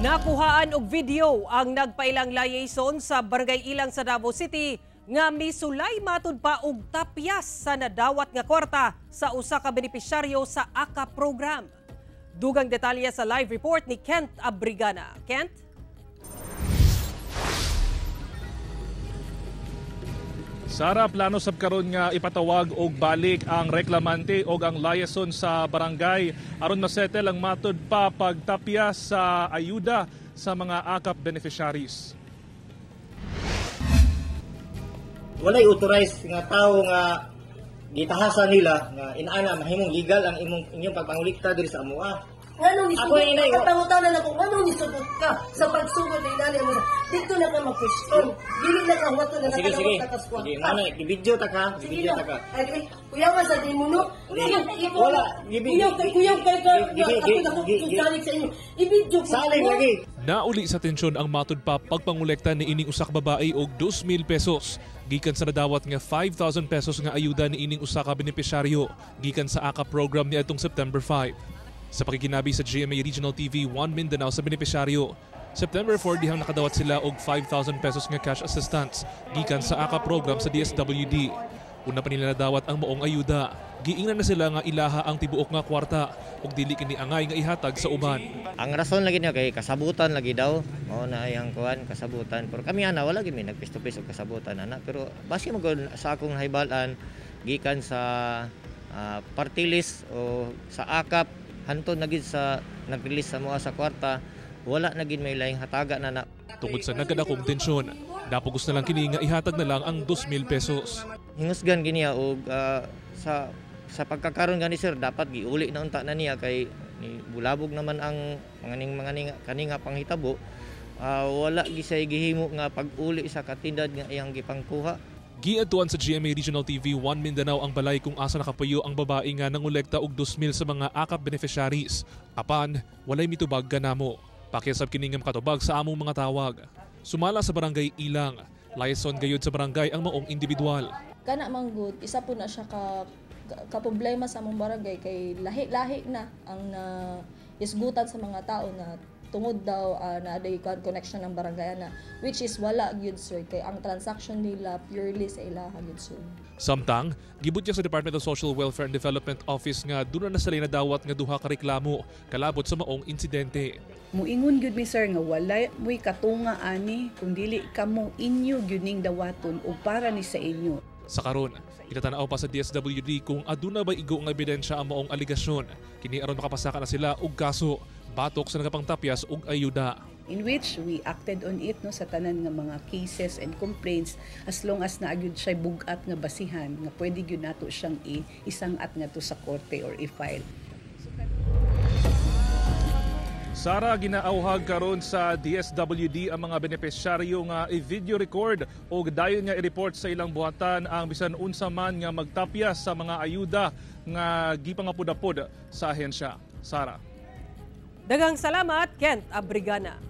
Nakuhaan og video ang nagpailang liaison sa Barangay Ilang sa Davao City nga misulay matud pa og tapyas sa nadawat nga kwarta sa usa ka benepisyaryo sa AKAP program. Dugang detalye sa live report ni Kent Abrigana. Kent? Sara, plano sab karon nga ipatawag og balik ang reklamante og ang liaison sa barangay aron masettle ang matud pa pagtapya sa ayuda sa mga AKAP beneficiaries. Walay authorized nga tao nga gitahasan nila nga inaana mahimong legal ang imong inyong pagpangulikta diri sa amoa. Ngano ni Ako ang inay, sugot? Kapangutana na ko, ngano ni sugot ka sa pagsugod na inani mo? Dito na ka mag-question. Dili na ka huwato na Sige, sige. nakadawat ka. Sige, mao na i-video ta ka, Sige i-video na. Ta ka. Ay, ay, kuyawa sa di mo, no? Wala. Kuyaw kay, kuyaw kay, ako na ko salig sa inyo. I-video ko. Salig lagi. Nauli sa tensyon ang matud pa pagpangolekta ni ining usa ka babae og 2,000 pesos gikan sa nadawat nga 5,000 pesos nga ayuda ni ining usa ka benepisyaryo gikan sa AKAP program niadtong September 5. Sa pakiginabi sa GMA Regional TV 1 Mindanao sa benepisyaryo, September 4 dihang nakadawat sila og 5,000 pesos nga cash assistance gikan sa AKAP program sa DSWD. Una pa nila nadawat ang maong ayuda. Giingnan na sila nga ilaha ang tibuok nga kwarta ug dili kini angay nga ihatag sa uban. Ang rason lagi niya kay kasabutan lagi daw. Mao na ay ang kuan kasabutan. Pero kami ana wala gyud mi nagpisto-pisto og kasabutan ana. Pero base mo gud sa akong nahibal-an gikan sa party list o sa AKAP hantod na gid sa nag-release sa mua sa kwarta, wala na gid may laing hataga na na. Tungod sa nagadakong tensyon, napugos na lang kini nga ihatag na lang ang 2,000 pesos. Hingusgan giniya og sa pagkakaron gani, sir, dapat giuli na unta na niya kay ni bulabog naman ang mga ning mga ning kani nga panghitabo. Wala gisay gihimo nga pag-uli sa katindad nga iyang gipangkuha. Giadtuan sa GMA Regional TV 1 Mindanao ang balay kung asa nakapuyo ang babae nga nangolekta og 2,000 sa mga AKAP beneficiaries. Apan, walay mitubag kanamo. Pakiasab kini nga makatubag sa among mga tawag. Sumala sa Barangay Ilang, liaison gayud sa barangay ang maong individual. Kana man gud, isa po na siya ka problema sa among barangay kay lahi-lahi na ang na isgutan sa mga tao na tungod daw na aday connection ng barangay na, which is wala gyud, sir, kay ang transaction nila purely sa ilaha gyud, sir. Samtang, gibutyag sa Department of Social Welfare and Development Office nga duna na sila nadawat nga duha ka reklamo kalabot sa maong insidente. Muingon gyud mi, sir, nga walay mo'y katunga ani kung dili kamo inyo gyud ning dawaton o para ni sa inyo. Sa karon, itatanaw pa sa DSWD kung aduna ba igo nga ebidensya ang maong aligasyon. Kini aron makapasaka na sila og kaso batok sa nagapangtapyas og ayuda. In which we acted on it, no, sa tanan nga mga cases and complaints as long as naa gyud siya bugat nga basihan nga pwede gyud nato siyang isangat ngadto sa korte or i-file. Sara, ginaauhag karon sa DSWD ang mga benepisyaryo nga i-video record o dayon nga i-report sa ilang buhatan ang bisan unsa man nga magtapyas sa mga ayuda nga gipangapudapod sa ahensya. Sara. Daghang salamat, Kent Abrigana.